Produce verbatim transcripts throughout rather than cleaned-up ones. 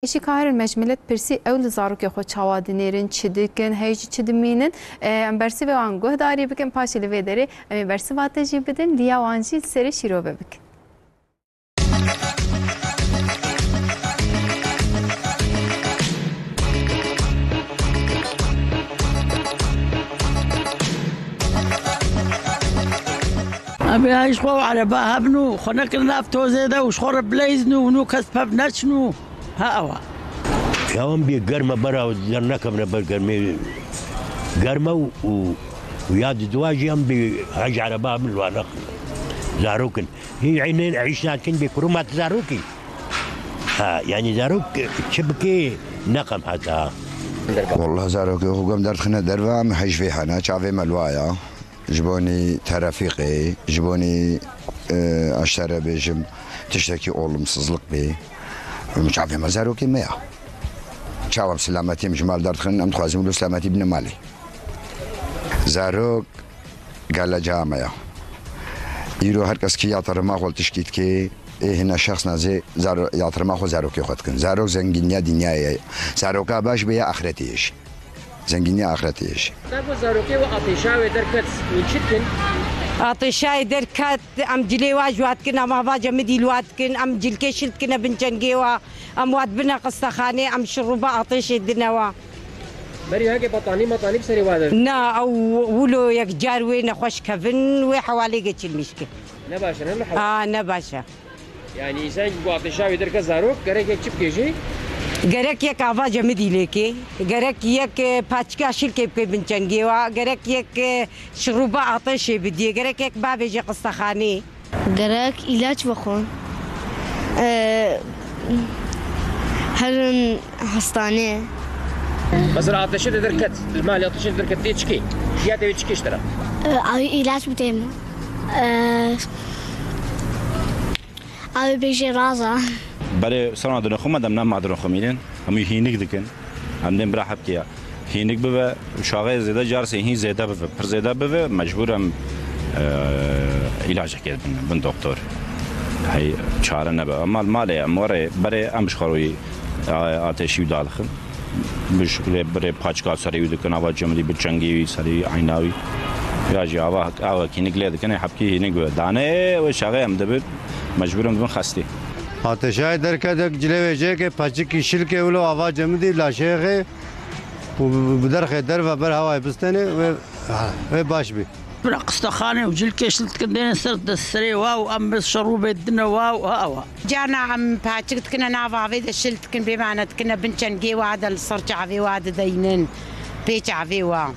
Îşî kahirin me ji milet pirsî, ew li zarokê xwe çawa dinêrin, çi dikin, hey jî çi dimînin? E, em bersivê wan guhdarî bikin, paşê li vê derê em ê bersiva te jî bidin, liya wan jî li serê şîrove bikin. Em ê ji xwe û ereba hebin û xwe nekin nav tozê de û ji xwe re bileyzin û nû kes pev neçin û ha ewa. Ya em bê germe bera dernekevine ber germê germe û, û, û ya di dua jî em bê hej ereba hebin li wan neqin. Zarokin. Hî eynên eyş nakin bê kurumat zarokî. Ha, yani zarok çi bikê neqem heta. Wallah zarokê xwe gem derdixine derve em hej vê hene, çavê me li wa ya. Ji bonî terefîqê, ji bonî, e, ez şere bêjim, tiştekî olumsuzlik bê. Çavê me zarokê me ya. Çawa em silametî em ji mal derdixin, em dixwazin wilo silametî bine malê. Zarok geleceya me ya. Îro her kes kî yatırıma xwe tişkî dikê, ê hine şexs nazê zar-, yatırıma xwe zarokê xwe dikin. Zarok zengîniya dinyayê ye. Zaroka baş bê ya axretê ye jî. Zengîniya axretê ye jî. Te got zarokê we atêşa wê derket, wî çi dikin? Atêşayê derket, em cilê wa ji wa dikin, em ava cemidî li wa dikin, em cilkê şil dikine bin çengê wa, em wa dibine qistexanê, em şirûba atêşê dine wa. Berî heke batanî matanî bi serê wa de? Na, ew wilo yek car wê nexweş kevin, wê hewalê geçirmiş ki. Ne baş e, ne li hewa? Ha, ne baş e. Yani, însan ku atêşa wê derke zarok, gerek yek çi bikê jî? Gerek yek ava cemidî lêkê, gerek yek, e, paçika şilkê bikê bin çengê wa, gerek yek, e, şirûba atêşê bidiyê, gerek yek bavêje qistexanê. Gerek îlaç vexwin. E, herin hastane. Mesela atêşê de derket, li malê atêşê de derket, tê çikê? Ya te wê çikê ji te re? E, ew îlaç bidê min. E, Ew ê bêjê raza. Berê sona dinoxwe me dem ne ma dinoxwe mînin. Hemû hînik dikin. Em dên bira hebkê ya. Hînik bibe, çaxê zêde car sê hîn zêde bibe. Pir zêde bibe, mecbûr em, e, îlacekê bin, bin doktor. Hey, çare nebe. Ama li malê em were, berê em ji xwe rûyî, e, atêşî wî dadixin. Bi şiklê birê paçka serê wî dikin, ava cemidî bi çengê wî serê wî, eyna wî. Ya jî ava, ava hînik lê dikin, ê hebkî hînik bi. Dane wê çaxê em dibin, mecbûr em dibin xestê. Ateşayê derket, cilê wê jêkê, paçikî şilkê wilo ava cemidî laşê xê û bi, bi derxê derve ber hewayê bistenê wê, wê baş bî. Bira qistexanê û cilkê şil dikin, dêne ser de serê wa û em bi şerûbê dine wa û ha wa. Carna em paçik dikine nav avê de şil dikin, bêmane dikine bin çengê wa de li ser çavê wa dideynin, pê çavê wa.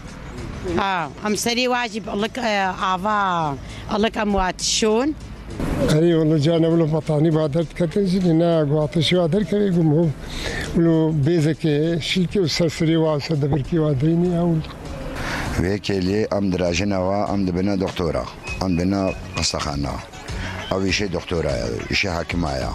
Ha, em serê wa jî bi ilik, e, ava ilik em wa tişon. Erê, wilo carna wilo batanî wa derdiketin jî, ne ku atişê wa derkevê ku wilo bêzekê şilkê û ser serê wa, ser debirkê wa deynê ew. Vê kêliyê em dirajine wa, em dibine doktora, em dibine qistexana. Ew îşê doktora ye, îşê hekima ye.